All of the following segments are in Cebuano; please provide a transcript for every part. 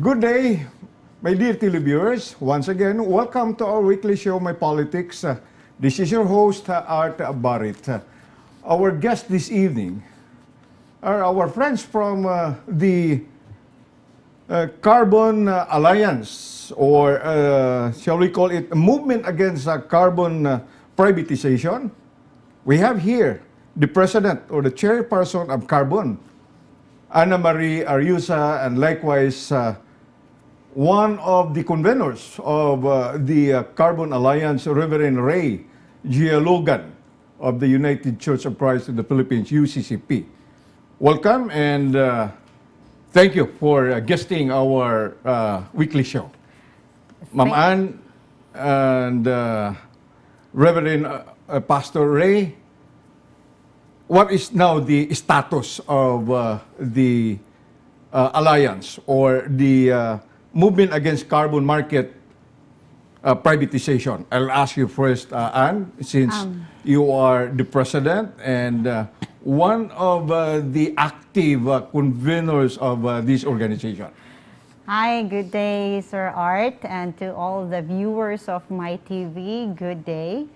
Good day, my dear televiewers. Once again, welcome to our weekly show, My Politics. This is your host, Art Barit. Our guest this evening are our friends from the Carbon Alliance, or shall we call it a movement against carbon privatization. We have here the president or the chairperson of Carbon, Anna Marie Ariosa, and likewise one of the conveners of the Carbon Alliance, Reverend Ray Gealogan of the United Church of Christ in the Philippines, UCCP. Welcome and thank you for guesting our weekly show. Ma'am Ann and Reverend Pastor Ray, what is now the status of the alliance or the movement against carbon market privatization? I'll ask you first, Ann, since you are the president and one of the active conveners of this organization. Hi, good day, Sir Art, and to all the viewers of My TV, good day.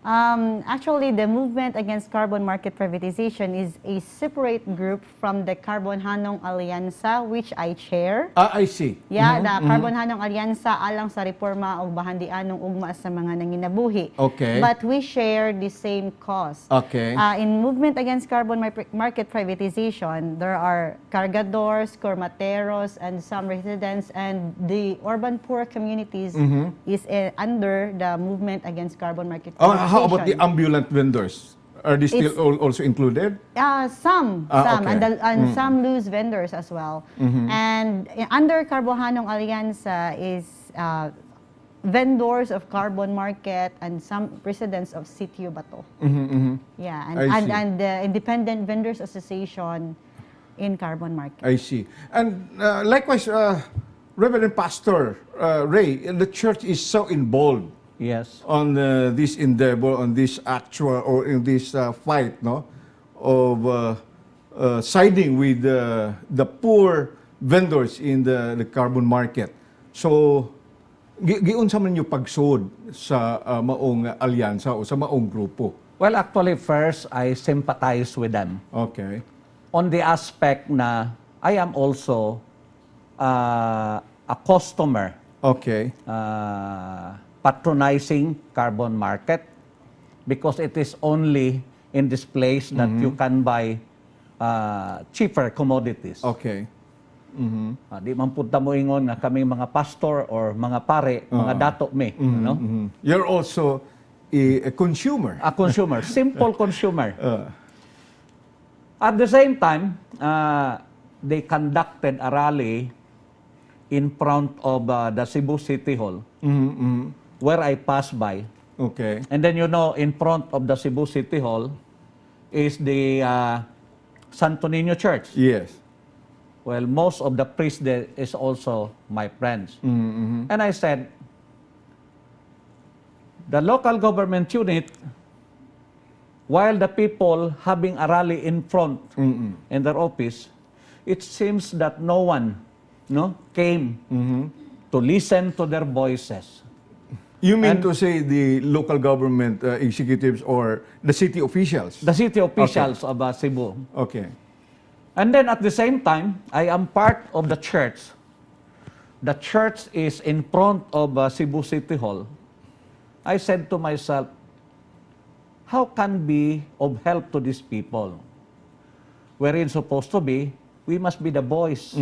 Actually, the movement against carbon market privatization is a separate group from the Carbonhanong Alyansa, which I chair. Ah, I see. Yeah, the Carbonhanong Alyansa alang sa reforma ug bahandianong ugma sa mga nanginabuhi. But we share the same cause. In movement against carbon market privatization, there are cargadores, kormateros, and some residents, and the urban poor communities is under the movement against carbon market Oh, privatization. How about the ambulant vendors? Are they still also included? Some, some, and some loose vendors as well. And under Carbonhanong Alyansa is vendors of carbon market and some residents of Sitio Bato. Yeah, I and see. And the Independent Vendors Association in carbon market. I see. And likewise, Reverend Pastor Ray, the church is so involved on this endeavor, on this actual, or in this fight, no, of siding with the poor vendors in the carbon market. So, giunsa man ninyo pagsud sa maong alyansa o sa maong grupo? Well, actually, first, I sympathize with them on the aspect na I am also a customer patronizing carbon market because it is only in this place that you can buy cheaper commodities. Di man pud ta moingon nga kami mga pastor or mga pare, mga dato mi, no? You're also a consumer. A consumer, simple consumer. At the same time, they conducted a rally in front of the Cebu City Hall, where I passed by. And then, in front of the Cebu City Hall is the Santo Niño Church. Well, most of the priests there is also my friends. And I said, the local government unit, while the people having a rally in front in their office, it seems that no one, no, came to listen to their voices. You mean to say the local government executives or the city officials? The city officials of Cebu. And then at the same time, I am part of the church. The church is in front of Cebu City Hall. I said to myself, "How can be of help to these people?" Wherein supposed to be, we must be the voice.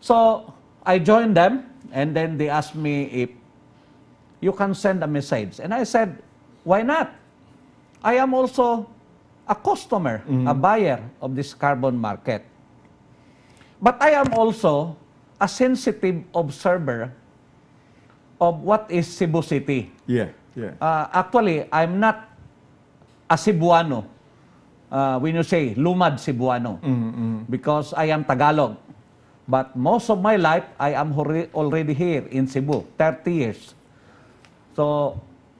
So I joined them, and then they asked me if you can send a message. And I said, "Why not? I am also a customer, a buyer of this carbon market. But I am also a sensitive observer of what is Cebu City." Actually, I'm not a Cebuano. When you say Lumad Cebuano, because I am Tagalog. But most of my life, I am already here in Cebu, 30 years. So,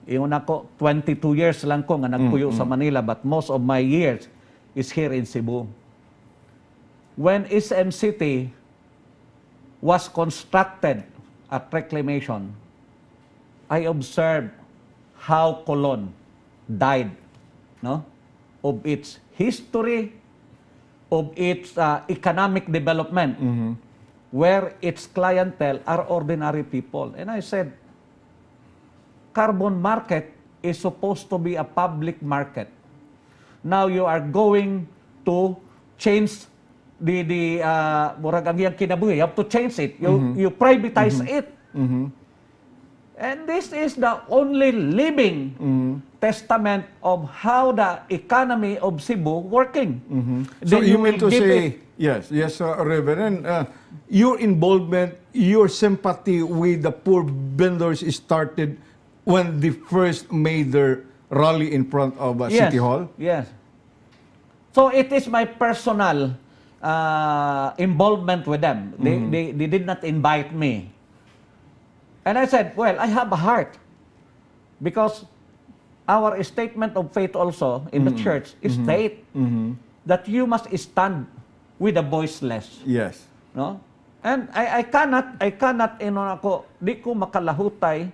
ingon ako, 22 years lang ko nga nagpuyo sa Manila, but most of my years is here in Cebu. When SM City was constructed at Reclamation, I observed how Colon died, no? Of its history, of its economic development, where its clientele are ordinary people. And I said, carbon market is supposed to be a public market. Now you are going to change the murag ang iyang kinabuhi. You have to change it. You privatize it. And this is the only living testament of how the economy of Cebu working. So Then you mean will to give say, yes, Reverend, your involvement, your sympathy with the poor vendors started when they first made their rally in front of City Hall? Yes. So it is my personal involvement with them. They did not invite me. And I said, "Well, I have a heart." Because our statement of faith also in the church is state that you must stand with the voiceless. No? And I cannot ingon ako, di ko makalahutay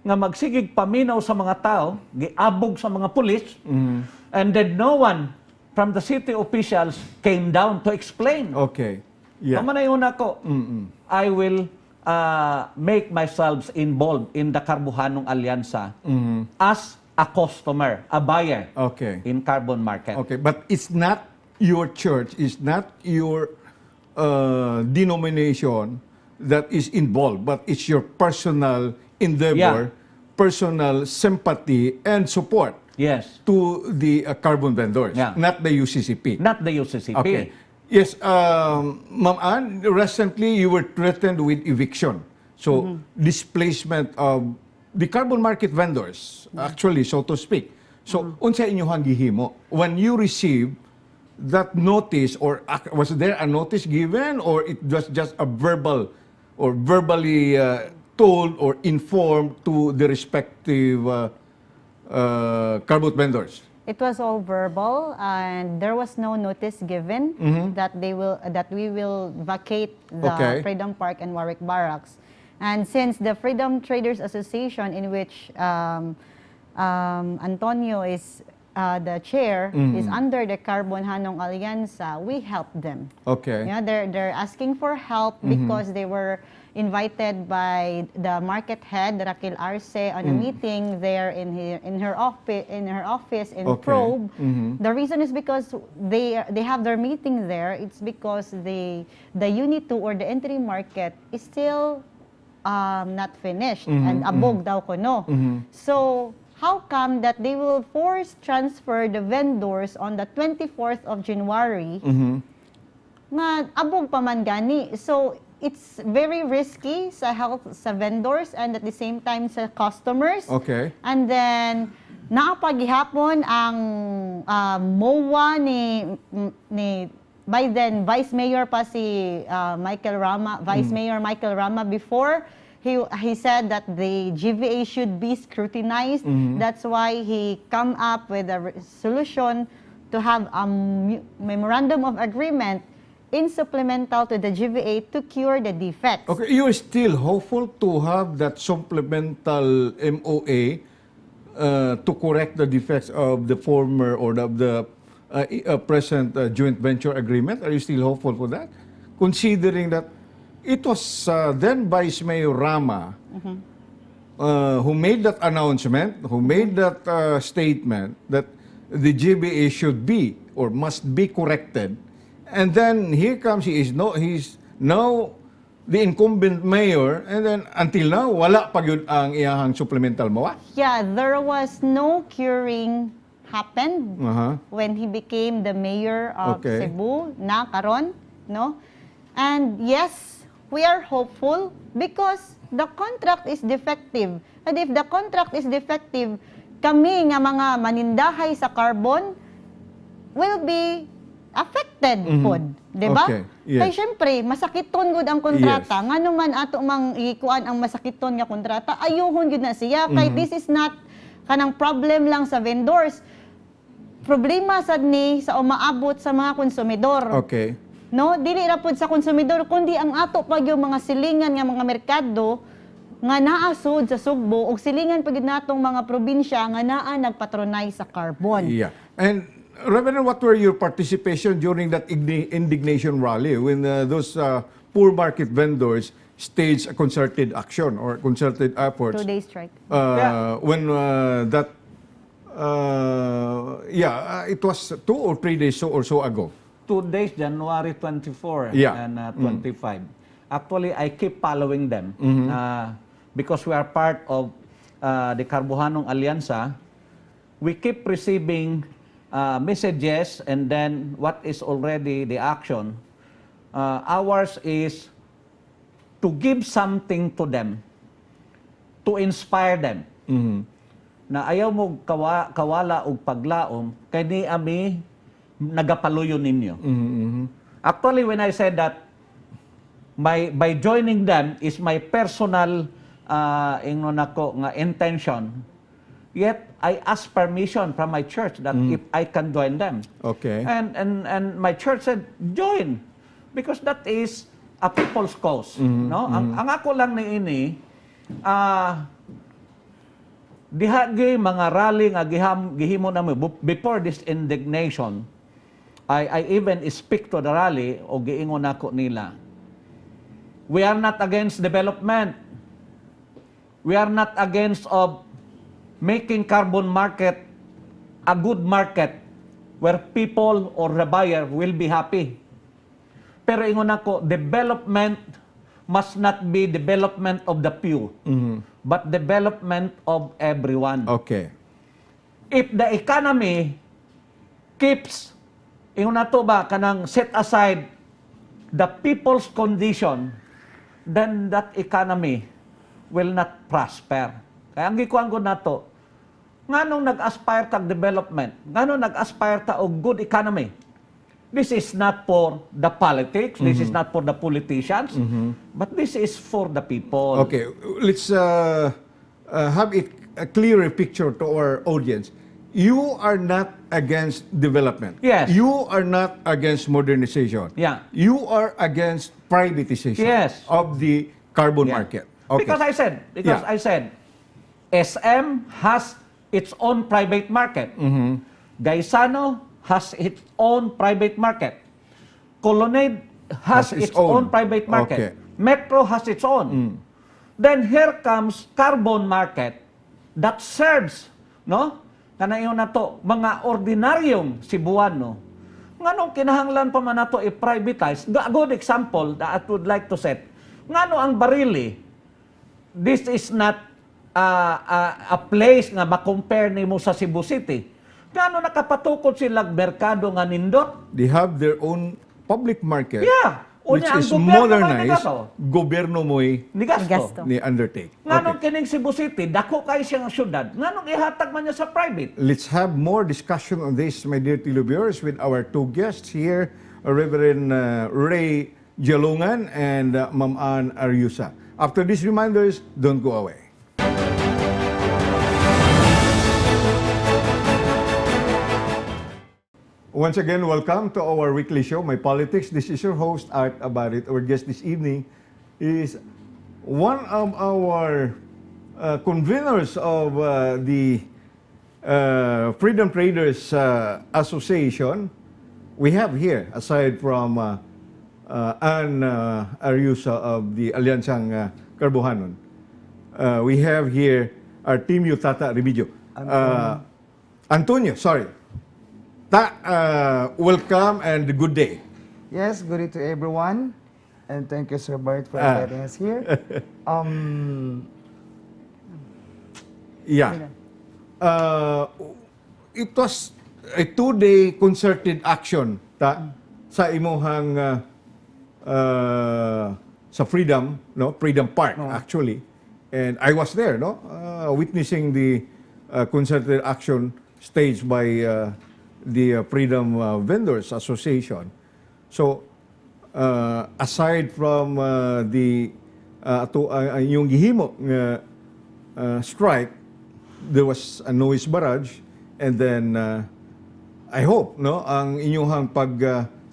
nga magsigig paminaw sa mga tao, giabog sa mga pulis, and then no one from the city officials came down to explain. Mao na ingon ako, I will make myself involved in the Karbohanong Alyansa as a customer, a buyer in carbon market. Okay, but it's not your church, it's not your denomination that is involved, but it's your personal endeavor, personal sympathy and support to the carbon vendors, not the UCCP. Not the UCCP. Okay. Yes, Ma'am Ann, recently you were threatened with eviction. So, displacement of the carbon market vendors, actually, so to speak. So, unsa inyong gihimo when you receive that notice, or was there a notice given or it was just a verbal or verbally told or informed to the respective carbon vendors? It was all verbal, and there was no notice given that we will vacate the Freedom Park and Warwick Barracks. And since the Freedom Traders Association, in which Antonio is the chair, is under the Carbon Hanong Alyansa, we helped them. Yeah, they're asking for help because they were invited by the market head Raquel Arce on a meeting there in her office in Probe. The reason is because they have their meeting there. It's because the unit 2 or the entry market is still not finished and abog daw kuno. So how come that they will force transfer the vendors on the 24th of January nga abog pa man gani? So it's very risky sa health sa vendors and at the same time sa customers. And then naa pa gihapon ang MOA ni by then Vice Mayor pa si Michael Rama, Vice Mayor Michael Rama before. He said that the GVA should be scrutinized. That's why he come up with a solution to have a memorandum of agreement in supplemental to the GVA to cure the defects. Okay, you're still hopeful to have that supplemental MOA to correct the defects of the former or the present joint venture agreement? Are you still hopeful for that? Considering that it was then Vice Mayor Rama who made that announcement, who made that statement that the GVA should be or must be corrected. And then here comes, he is no, he's now the incumbent mayor, and then until now, wala pa gyud ang iyahang supplemental MOA. Yeah, there was no curing happened when he became the mayor of Cebu na karon, no? And yes, we are hopeful because the contract is defective. And if the contract is defective, kami nga mga manindahay sa carbon will be affected pod, di ba? Okay, yes. Kay syempre, masakiton gud ang kontrata. Ngano man ato mang ikuan ang masakiton nga kontrata, ayuhon gud na siya kay this is not kanang problem lang sa vendors. Problema sad ni sa umaabot sa mga konsumidor. No, dili ra pud sa konsumidor kundi ang ato pa gyud mga silingan nga mga merkado nga naa sud sa Sugbo ug silingan pa gyud natong mga probinsya nga naa nagpatronize sa Carbon. Yeah. And Reverend, what were your participation during that indignation rally when those poor market vendors staged a concerted action or concerted efforts? 2-day strike. When that, yeah, it was 2 or 3 days so or so ago. 2 days, January 24 and 25. Actually, I keep following them because we are part of the Karbohanong Alyansa. We keep receiving messages and then what is already the action. Ours is to give something to them, to inspire them. Na ayaw mo kawala og paglaom kay ni ami nagapaluyo ninyo. Actually, when I said that, my by joining them is my personal ingnon nako nga intention. Yet I asked permission from my church that if I can join them. And my church said, "Join," because that is a people's cause, no? Ang ako lang ni ini diha gyud mga rally nga gihimo namo before this indignation. I even speak to the rally o giingon nako nila, we are not against development. We are not against of making carbon market a good market where people or the buyer will be happy. Pero ingon ako, development must not be development of the few, but development of everyone. If the economy keeps, ingon nato ba, kanang set aside the people's condition, then that economy will not prosper. Kaya ang gikuan ko nato, nganong nag-aspire tag development, nganong nag-aspire ta og good economy? This is not for the politics, this is not for the politicians, but this is for the people. Okay, let's have it a clearer picture to our audience. You are not against development. Yes. You are not against modernization. You are against privatization of the carbon market. Okay. Because I said, SM has its own private market. Gaisano has its own private market. Colonnade has Has its its own own. private market. Metro has its own. Then here comes carbon market that serves, no? Kanayon na to, mga ordinaryong Cebuano. Nganong kinahanglan pa man nato i-privatize? A good example that I would like to set. Ngano ang Barili, this is not a place nga ma-compare nimo sa Cebu City. Ngano nakapatukod sila merkado nga nindot? They have their own public market, which Unya, ang is gobyerno ba modernized. nigasto? Gobyerno mo'y Nigasto. Nigasto. Ni undertake. Nganong kining Cebu City, dako kay siyang syudad, nganong ihatag man niya sa private? Let's have more discussion on this, my dear televiewers, with our two guests here, Reverend Ray Jalungan and Ma'am Ann Aryusa. After these reminders, don't go away. Once again, welcome to our weekly show, My Politics. This is your host, Art Abarit. Our guest this evening is one of our conveners of the Freedom Traders Association. We have here, aside from Ann Aryusa of the Alyansang Karbohanon, we have here Artemio Tata Remigio. Antonio, sorry. Ta, welcome and good day. Yes, good day to everyone. And thank you, Sir Bart, for inviting us here. Yeah. It was a 2-day concerted action ta sa imuhang sa Freedom, no? Freedom Park, actually. And I was there, no? Witnessing the concerted action staged by the Freedom Vendors Association. So, aside from the ato yung gihimo nga strike, there was a noise barrage and then I hope, no, ang inyong pag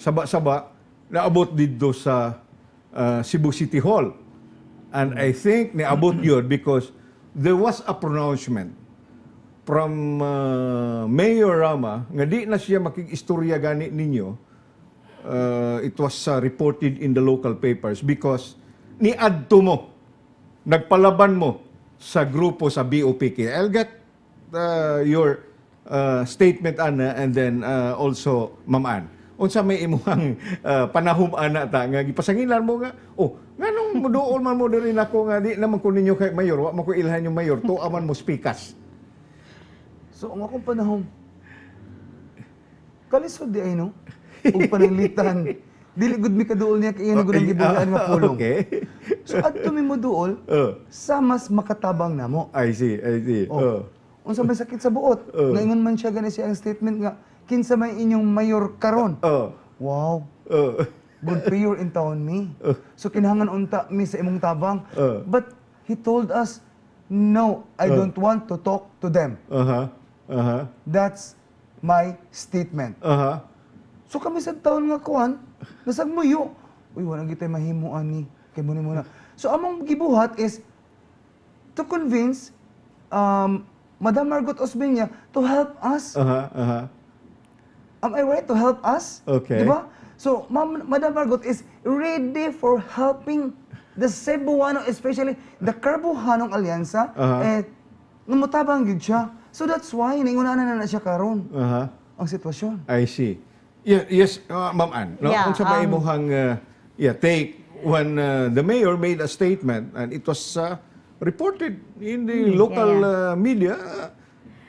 saba-saba Naabot didto sa Cebu City Hall. And I think niabot yun because there was a pronouncement from Mayor Rama nga di na siya makig-istorya gani ninyo. It was reported in the local papers because niadto mo, nagpalaban mo sa grupo sa BOPK. I'll get your statement, Ana, and then also Ma'am Ann. Unsa may imuhang panahom ana ta nga gipasangilan mo nga, "Oh, nganong muduol man mo diri nako nga di naman ko ninyo kay mayor, wa man ko ilhan yung mayor, tuwa man mo spikas"? So, ang akong panahon, kalisod di ay, no? Ug pananglitan. Dili gud mi kaduol niya kay iya gud ang gibuhian nga pulong. So adto mi moduol sa mas makatabang namo. I see, I see. Oh. Unsa may sakit sa buot? Ngaingon man siya gani siya ang statement nga kinsa may inyong mayor karon. Wow. Good mayor in town mi. So kinahanglan unta mi sa imong tabang. But he told us, "No, I don't want to talk to them." That's my statement. So kami sa taon nga kuan, nasag muyo. "Uy, wala gitay mahimo ani. Kay mo ni muna." So among gibuhat is to convince Madam Margot Osmeña to help us. Am I right, to help us? Okay. Di ba? So, Ma'am, Madam Margot is ready for helping the Cebuano, especially the Carbohanong Alyansa, eh, namutabang gyud siya. So that's why, ningunanan na na siya karon ang sitwasyon. I see. Yeah, yes, Ma'am Ann. No? Yeah, Unsa ba imuhang yeah, take when the mayor made a statement and it was reported in the local media?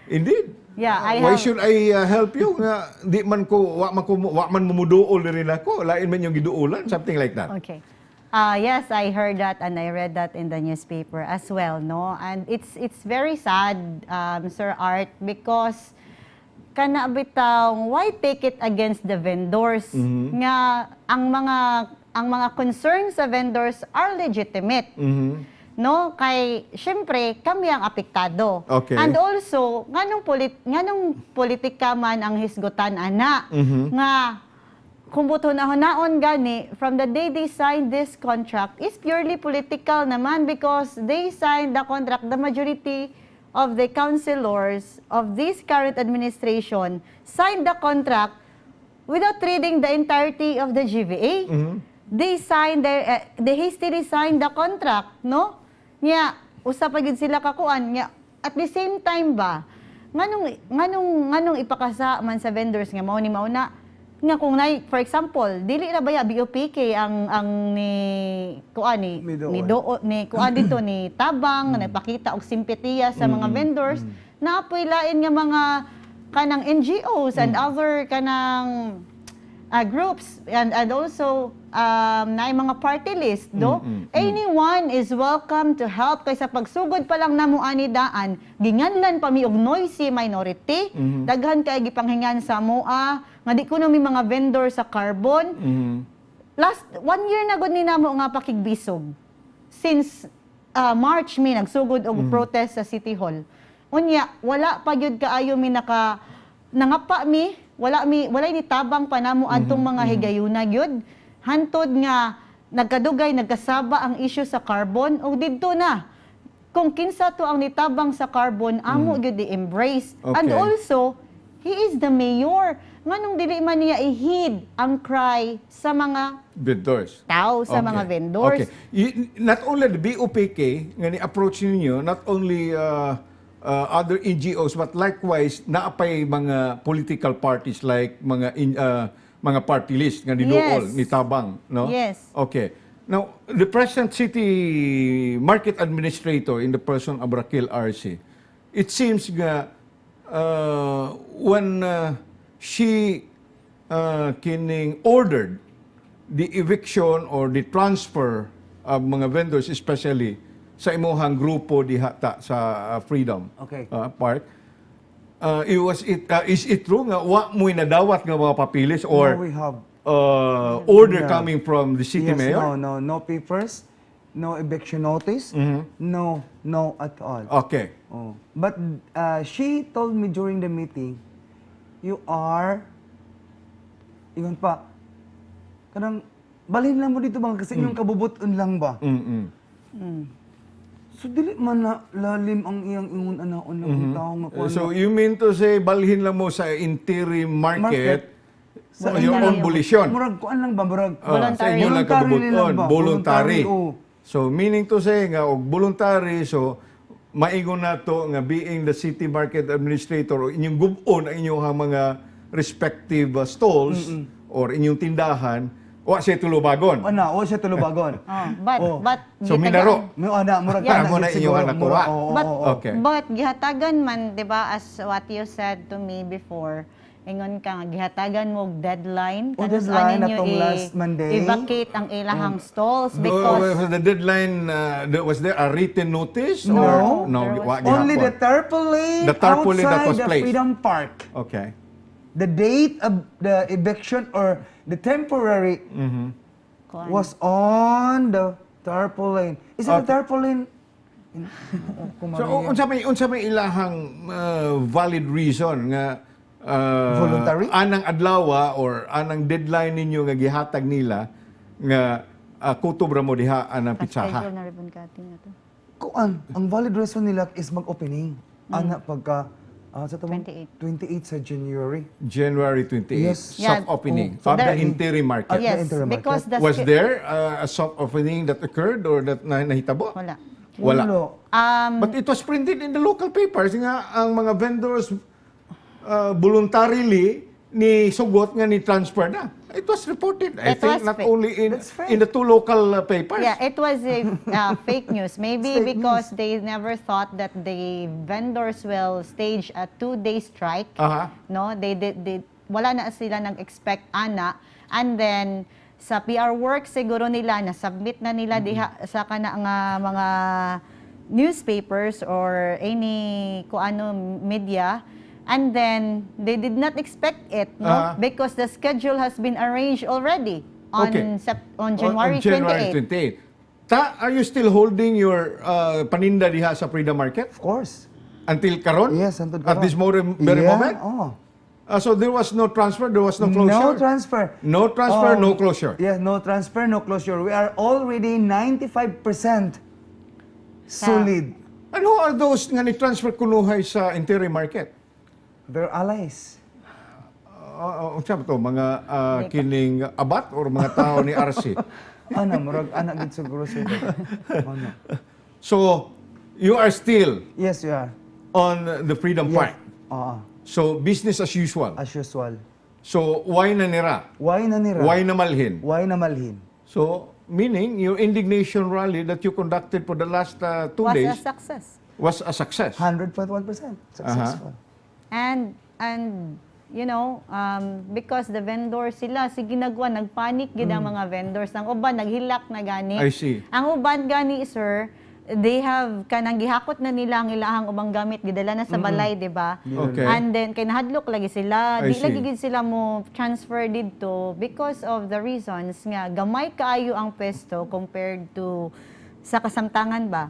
Indeed. Yeah, I "Why have- should I help you nga di man ko wa man ko wa man mumuduol diri nako, lain man yung giduolan," something like that? Okay. Yes, I heard that and I read that in the newspaper as well, no? And it's very sad, Sir Art, because kana bitaw, why take it against the vendors? Nga ang mga concerns sa vendors are legitimate. No, kay syempre kami ang apektado. And also, nganong politika man ang hisgutan ana nga kung buto na hunaon gani, from the day they signed this contract is purely political naman because they signed the contract, the majority of the councilors of this current administration signed the contract without reading the entirety of the GVA. They hastily signed the contract, no? Nya, usa pa gyud sila kakuan nya. At the same time ba, nganong ipakasa man sa vendors nga mao ni mao na nga kung nay, for example, dili na baya BOPK ang ni kuan ni Ni Dool. Ni do ni kuan dito ni Tabang, nagpakita og simpatiya sa mga vendors, naapoy lain nga mga kanang NGOs and other kanang groups and also naay mga party list do. Anyone is welcome to help kaysa pagsugod pa lang namo ani daan ginganlan pa mi og noisy minority. Daghan kay gipanghingan sa moa nga di kuno mi mga vendor sa carbon. Last one year na gud ni namo nga pakigbisog since March mi nagsugod og protest sa City Hall. Unya wala pa gyud kaayo mi naka nangapa mi, wala mi, walay ni tabang pa namo adtong mga higayuna gyud hantod nga nagkadugay nagkasaba ang issue sa carbon. Og didto na kung kinsa to ang nitabang sa carbon, amo gyud i-embrace. And also, he is the mayor, nganong dili man niya i-heed ang cry sa mga vendors. Tao, sa mga vendors? Okay. Not only the BOPK nga ni-approach ninyo, not only other NGOs, but likewise naapay mga political parties like mga party list nga niduol, ni tabang, no? Yes. Okay. Now, the present city market administrator in the person of Raquel Arce, it seems nga when she kining ordered the eviction or the transfer of mga vendors, especially sa imuhang grupo diha ta sa Freedom Park, it was it is it true nga wa mo'y nadawat nga mga papilis or No, we have. Order No. coming from the city Yes, mayor? No, papers, no eviction notice, no at all. Oh. But she told me during the meeting, "You are," ingon pa, Kanang balhin lang mo dito mga kasi inyong kabubuton lang ba. So dili man na lalim ang iyang ingon anaon ng tao nga kuan. So you mean to say balhin lang mo sa interim market, Market. sa your own volition. Murag kuan lang ba, murag Ah, sa inyo lang Voluntary kabubuton, lang ba? voluntary. Voluntary, oo. So meaning to say nga og voluntary, so maingon nato nga being the city market administrator o inyong gub-on ang inyong mga respective stalls or inyong tindahan, wa siya tulubagon. Ana, o siya tulubagon. Oh, but Oh. but So, minaro. May ana, murag Yeah. kana Mo na gid inyong siguro, nakuha. murag, oo, But oo. but gihatagan man, 'di ba, as what you said to me before, ingon ka nga gihatagan mo og deadline O, kanus deadline ninyo atong last Monday. I-vacate ang ilahang stalls Oh, because was the deadline, was there a written notice? No. Or, no, There was wa Only the gihapon. tarpaulin, The tarpaulin that outside was the placed. Freedom Park. Okay. The date of the eviction or the temporary Kuan. was on the tarpaulin. Is it the tarpaulin? So unsa may ilahang valid reason nga Voluntary? anang adlaw or anang deadline ninyo nga gihatag nila nga kutob ra mo diha anang Pa-schedule pitsaha? na ribbon cutting na to. Kuan, ang valid reason nila is mag-opening. Ana pagka sa tawag? 28. 28 sa January. January 28, Yes. soft Yeah. opening Oh. of the There- interim market. At the Yes, interim market. because the Was there a soft opening that occurred or that na nahitabo? Wala. Wala. But it was printed in the local papers nga ang mga vendors voluntarily ni sugot nga ni transfer na. It was reported. I It think was not only in That's fake. in the two local papers. Yeah, it was a fake news. Maybe It's fake because they never thought that the vendors will stage a 2-day strike. No, they did they, wala na sila nag-expect ana. And then sa PR work siguro nila na submit na nila diha sa kana nga mga newspapers or any kung ano media, and then they did not expect it, no, because the schedule has been arranged already on on January, On January 28. 28. Ta, are you still holding your paninda diha sa Freedom Market Of course. until karon? Yes, until At karon. this very Yeah, moment? oh. So there was no transfer, there was no closure? No transfer. No transfer, no closure. Yeah, no transfer, no closure. We are already 95% solid. And who are those nga ni-transfer kunuhay sa interim market? They're allies. Unsa ba to? Mga kining abat or mga tao ni RC? Ana, murag ana gid siguro sir. Ano? So, you are still Yes, we are. on the Freedom Yes. Park. Oo, So, business as usual. as usual. So, why na nira? Why na nira? Why na malhin? Why na malhin? So, meaning, your indignation rally that you conducted for the last 2 Was days a success. was a success. 100.1% successful. And because the vendors sila sige nagwa nagpanic gid ang mga vendors, ang uban naghilak na gani. I see. Ang uban gani, sir, they have kanang gihakot na nila ang ilahang ubang gamit, gidala na sa balay, di ba? And then kay nahadlok lagi sila, I di lagi see. gid sila mo transfer didto because of the reasons nga gamay kaayo ang pwesto compared to sa kasamtangan ba.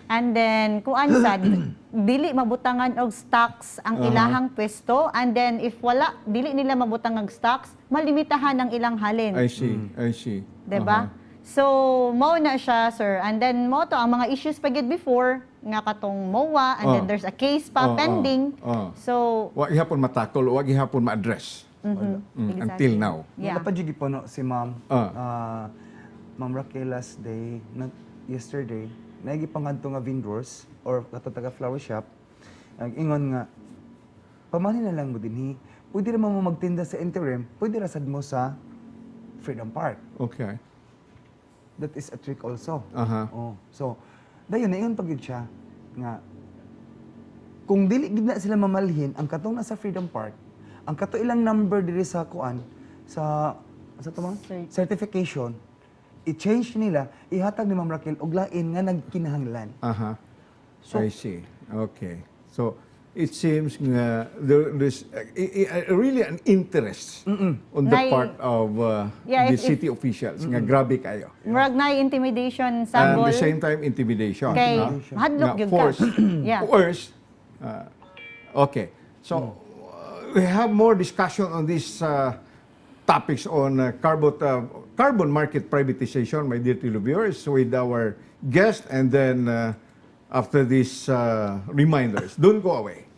And then kuan sad, dili mabutangan og stocks ang ilahang pwesto, and then if wala, dili nila mabutang og stocks, malimitahan ang ilang halin. I see. I see. 'Di ba? So mao na siya, sir. And then mo to ang mga issues pa gid before nga katong MOA, and then there's a case pa pending. So Wa gihapon matakol, wa gihapon ma-address. Until now. Yeah. Wala pa jud gipuno si Ma'am. Ah. Ah, Ma'am Raquel last day, not yesterday, nagipangadto nga vendors or kato taga flower shop. Nag-ingon nga, pamanhin na lang mo dinhi. Pwede naman mo magtinda sa interim, pwede ra sad mo sa Freedom Park. That is a trick also. Oh. So, dayon naingon pa gyud siya nga kung dili gid na sila mamalhin ang katong nasa Freedom Park, ang kato ilang number diri sa kuan sa tumang certification, i-change nila, ihatag ni Ma'am Raquel og lain nga nagkinahanglan. I see. Okay. So it seems nga there's really an interest on the part of Yeah, the city officials nga grabe kayo. Murag na intimidation And at sabol. the same time intimidation. Kay no? mahadlok Nga gyud ka. force, coerce. Okay. So we have more discussion on this. topics on carbon market privatization, my dear televiewers, with our guest, and then after these reminders. Don't go away.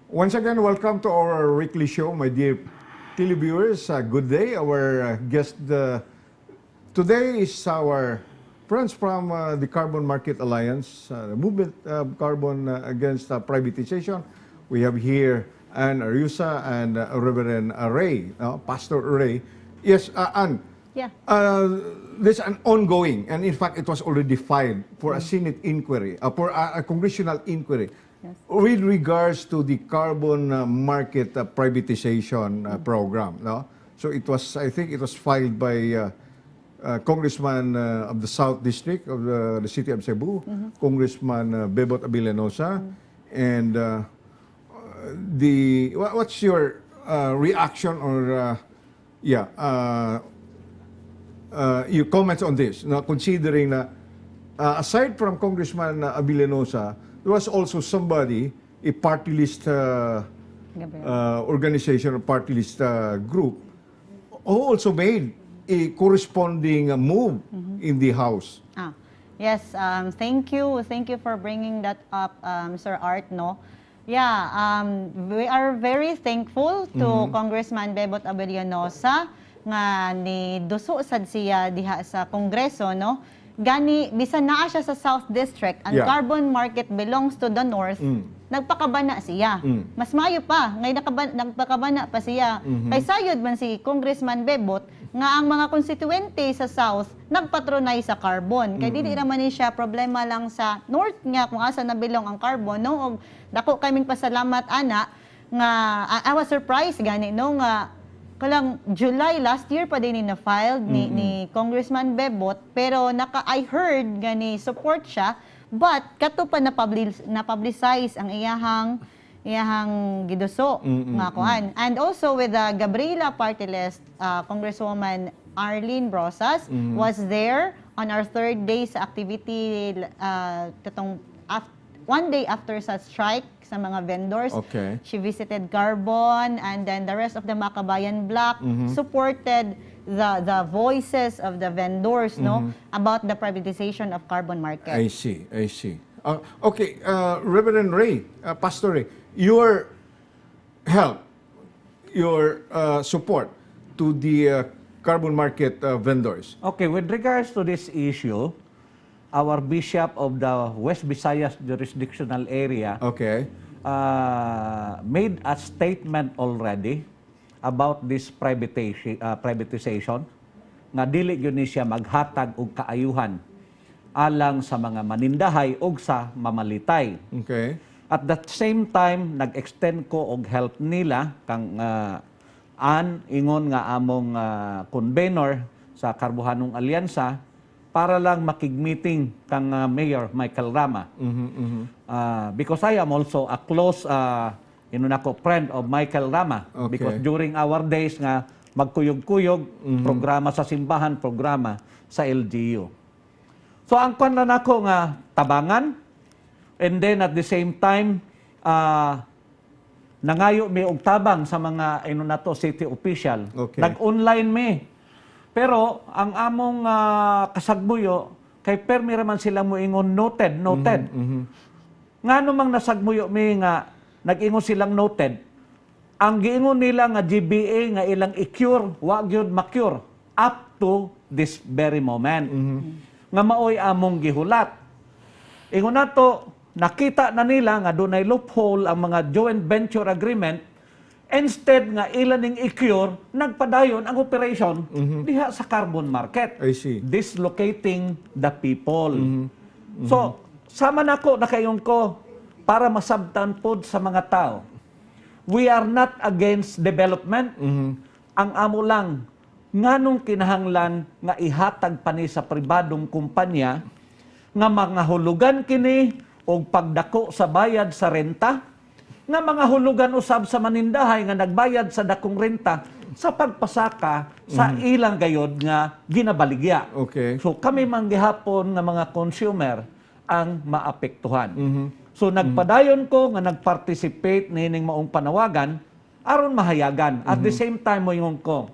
Once again, welcome to our weekly show, my dear televiewers. Good day. Our guest today is our friends from the Carbon Market Alliance, the movement of carbon against privatization. We have here Ann Ariosa and Reverend Ray, Pastor Ray. Yes, Ann. Yeah. There's an ongoing, and in fact, it was already filed for a Senate inquiry, for a congressional inquiry, with regards to the carbon market privatization program. No? So it was, I think it was filed by Congressman of the South District of the City of Cebu, Congressman Bebot Abellanosa, and what's your reaction or yeah, your comments on this, now considering na aside from Congressman Abellanosa, there was also somebody, a party list Gabriel. Organization or party list group, who also made a corresponding move in the House. Ah, yes, thank you. Thank you for bringing that up, Sir Art, no? Yeah, we are very thankful to Congressman Bebot Abellanosa nga ni duso sad siya diha sa Kongreso, no? Gani bisan naa siya sa South District, ang carbon market belongs to the North. Nagpakabana siya. Mas maayo pa, ngay nagpakabana pa siya. Kay sayod man si Congressman Bebot nga ang mga konstituente sa South nagpatronize sa carbon. Kay dili raman ni siya problema lang sa North nga kung asa na belong ang carbon, no? Og dako kaming pasalamat ana nga I was surprised gani, no, nga kalang July last year pa din ni na-filed ni Congressman Bebot, pero naka I heard nga ni support siya, but kato pa na publicize ang iyahang giduso nga kuan. And also with the Gabriela party list, Congresswoman Arlene Brosas was there on our third day sa activity, katong one day after sa strike sa mga vendors. She visited Carbon, and then the rest of the Makabayan Bloc supported the voices of the vendors, no, about the privatization of carbon market. I see, I see. Okay, Reverend Ray, Pastor Ray, your help, your support to the carbon market vendors. Okay, with regards to this issue, our bishop of the West Visayas jurisdictional area made a statement already about this privatization nga dili gyud ni siya maghatag og kaayuhan alang sa mga manindahay ug sa mamalitay. At the same time, nag-extend ko og help nila kang an ingon nga among convenor sa Karbohanong Alyansa para lang makig-meeting kang Mayor Michael Rama. Because I am also a close ingon ako friend of Michael Rama because during our days nga magkuyog-kuyog, programa sa simbahan, programa sa LGU. So ang kwan lang nako nga tabangan, and then at the same time nangayo mi og tabang sa mga ino nato city official. Nag-online mi. Pero ang among kasagbuyo kay permi raman sila moingon, "Noted, noted." Ngano mang nasagmuyo mi nga nag-ingon silang noted? Ang giingon nila nga GBA nga ilang i-cure, wa gyud ma-cure up to this very moment. Nga maoy among gihulat. Ingon nato, nakita na nila nga dunay loophole ang mga joint venture agreement. Instead nga ila ning i-cure, nagpadayon ang operation diha sa carbon market. I see. Dislocating the people. So, sama nako nakayon ko para masabtan pod sa mga tao. We are not against development. Ang amo lang, nganong kinahanglan nga ihatag pa ni sa pribadong kumpanya nga mga hulugan kini og pagdako sa bayad sa renta, nga mga hulugan usab sa manindahay nga nagbayad sa dakong renta sa pagpasaka sa ilang gayod nga ginabaligya? So kami man gihapon nga mga consumer ang maapektuhan. So nagpadayon ko nga nagparticipate niining maong panawagan aron mahayagan. At the same time, moingon ko,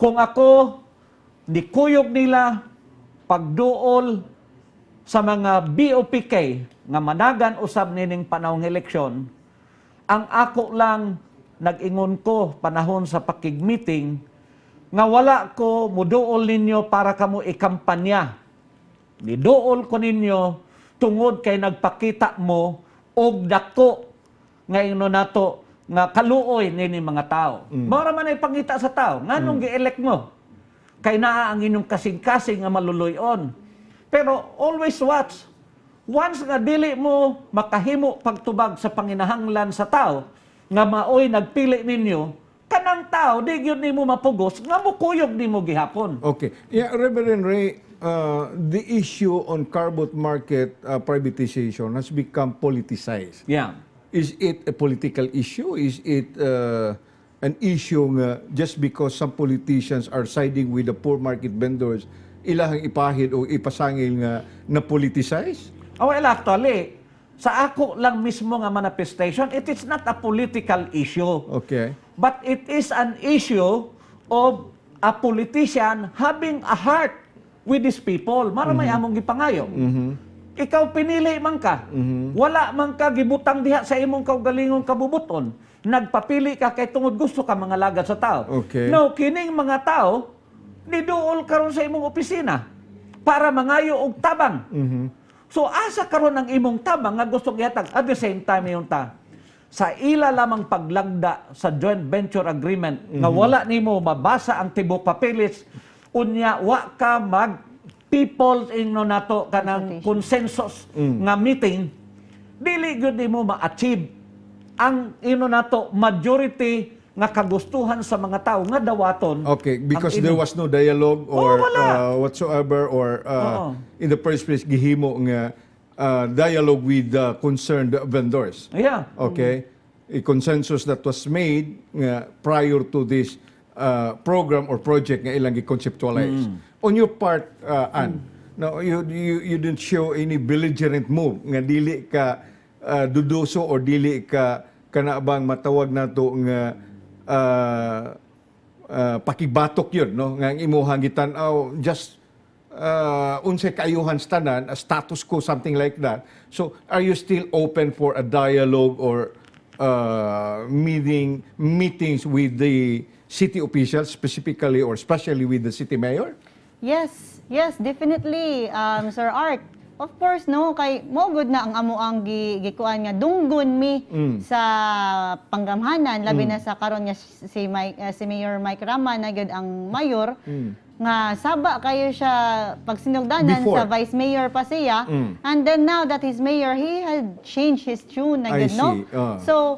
kung ako nikuyog nila pagduol sa mga BOPK nga managan usab nining panahong eleksyon, ang ako lang nag-ingon ko panahon sa pakig-meeting nga wala ko muduol ninyo para kamo ikampanya. Niduol ko ninyo tungod kay nagpakita mo og dako nga ingno nato nga kaluoy nini mga tao. Mao ra man ay pangita sa tao nganong gi-elect mo? Kay naa ang inyong kasing-kasing nga maluluyon. Pero always watch. Once nga dili mo makahimo pagtubag sa panginahanglan sa tao nga maoy nagpili ninyo, kanang tao di gyud nimo mapugos nga mukuyog nimo gihapon. Okay. Yeah, Reverend Ray, the issue on carbon market privatization has become politicized. Is it a political issue? Is it an issue nga just because some politicians are siding with the poor market vendors, ilahang ipahid o ipasangil nga na politicize? Oh, well, actually, sa ako lang mismo nga manifestation, it is not a political issue. But it is an issue of a politician having a heart with these people. Mao ra may among gipangayo. Ikaw pinili man ka. Wala man ka gibutang diha sa imong kaugalingong kabubuton. Nagpapili ka kay tungod gusto ka mangalagad sa tao. Now, kining mga tao niduol karon sa imong opisina para mangayo og tabang. So asa karon ang imong tabang nga gusto gihatag? At the same time yung ta sa ila lamang paglagda sa joint venture agreement nga wala nimo mabasa ang tibok papeles, unya wa ka mag people ingno nato kanang consensus nga meeting, dili gyud nimo ma-achieve ang ino nato majority nga kagustuhan sa mga tao nga dawaton. Okay, because ang there was no dialogue or Oo, wala. Whatsoever or Oo. In the first place gihimo nga dialogue with the concerned vendors. Okay? A consensus that was made nga prior to this program or project nga ilang gi-conceptualize. On your part, Ann, no, you didn't show any belligerent move nga dili ka dudoso or dili ka kana bang matawag nato nga pakibatok yun, no, nga ang imuhang gitan-aw just unsay kaayuhan sa tanan, a status quo, something like that. So are you still open for a dialogue or meetings with the city officials specifically or especially with the city mayor? Yes, definitely, Sir Art. Of course, no, kay mo good na ang amo ang gikuan nga dunggon mi sa panggamhanan, labi na sa karon nga si Mayor Mike Rama na gyud ang mayor nga saba kayo siya pagsinugdanan. Before. Sa vice mayor pa siya, and then now that he's mayor, he had changed his tune na I gyud, no? see. Ah. So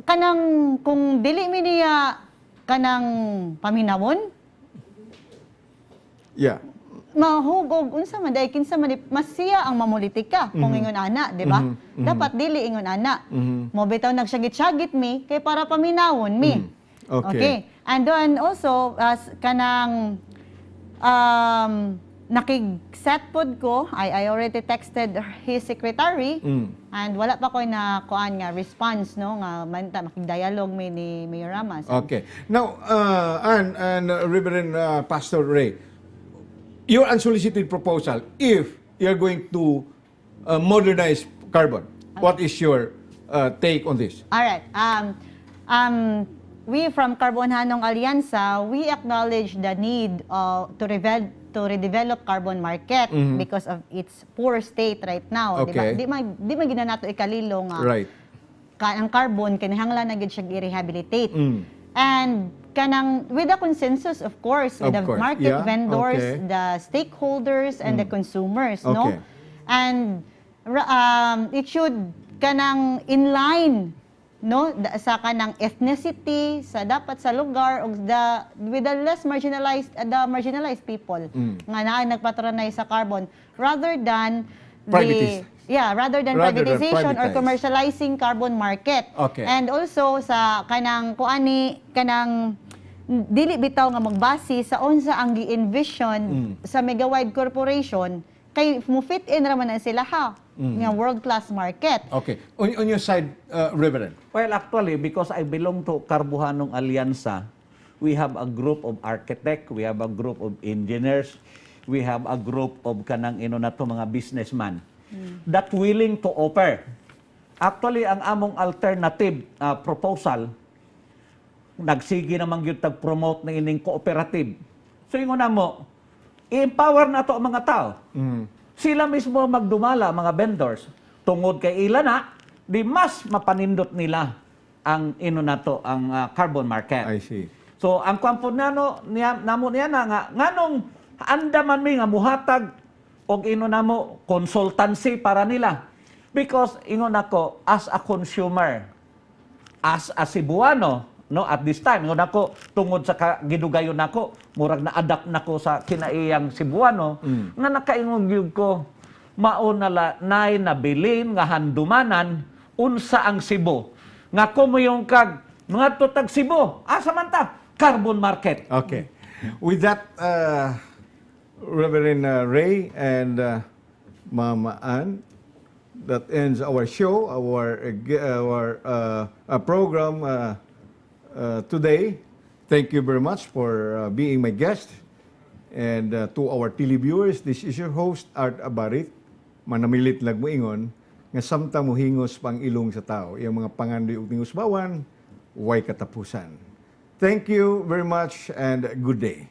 kanang kung dili mi niya kanang paminawon, mahugog unsa man dai, kinsa man mas siya ang mamulitika kung ingon ana, di ba? Dapat dili ingon ana. Mo bitaw nagsyagit-syagit mi kay para paminawon mi. And then also as kanang nakig-set pod ko, I already texted his secretary and wala pa ko na kuan nga response, no, nga manta makig-dialogue mi ni Mayor Rama. So, Okay. Now, Ann and Reverend Pastor Ray, your unsolicited proposal, if you're going to modernize carbon, what is your take on this? All right. We from Carbonhanong Alyansa, we acknowledge the need to redevelop carbon market because of its poor state right now, di ba? Di man gina nato ikalilo nga ang carbon kinahanglan na gyud siya i-rehabilitate. And kanang with the consensus, of course, with Of the course. market vendors, the stakeholders and the consumers, no? And it should kanang in line, no, sa kanang ethnicity, sa dapat sa lugar og the with the less marginalized, the marginalized people nga naa nagpatronay sa carbon rather than the yeah, rather than Rather than privatization or privatize. Commercializing carbon market. And also sa kanang kuani kanang dili bitaw nga magbase sa unsa ang gi-envision sa Megawide Corporation kay mo fit in ra man na sila, ha. nga world-class market. Okay. On your side, Reverend. Well, actually, because I belong to Karbohanong Alyansa, we have a group of architect, we have a group of engineers, we have a group of kanang ino na to mga businessman that willing to offer. Actually, ang among alternative proposal, nagsige naman gyud tag-promote na ining cooperative. So ingon na mo, i-empower na to ang mga tao. Sila mismo magdumala, mga vendors. Tungod kay ila na, di mas mapanindot nila ang ino nato ang carbon market. I see. So ang kwan po nano niya namo niya na nga nganong andaman mi nga muhatag og ino namo consultancy para nila. Because ingon ako, as a consumer, as a Cebuano, no, at this time, ingon ako, tungod sa gidugayon nako, murag na-adapt nako sa kinaiyang Cebuano nga nakaingon gyud ko, mao na la nay nabilin nga handumanan unsa ang Cebu nga kumuyong kag mga tag Cebu, asa man ta? Carbon market. Okay. With that, Reverend Ray and Mama Ann, that ends our show, our program today. Thank you very much for being my guest. And to our televiewers, this is your host, Art Abarit. Manamilit lag moingon, nga samtang muhingos pang ilong sa tao, iyang mga pangandoy ug tingusbawan, way katapusan. Thank you very much and good day.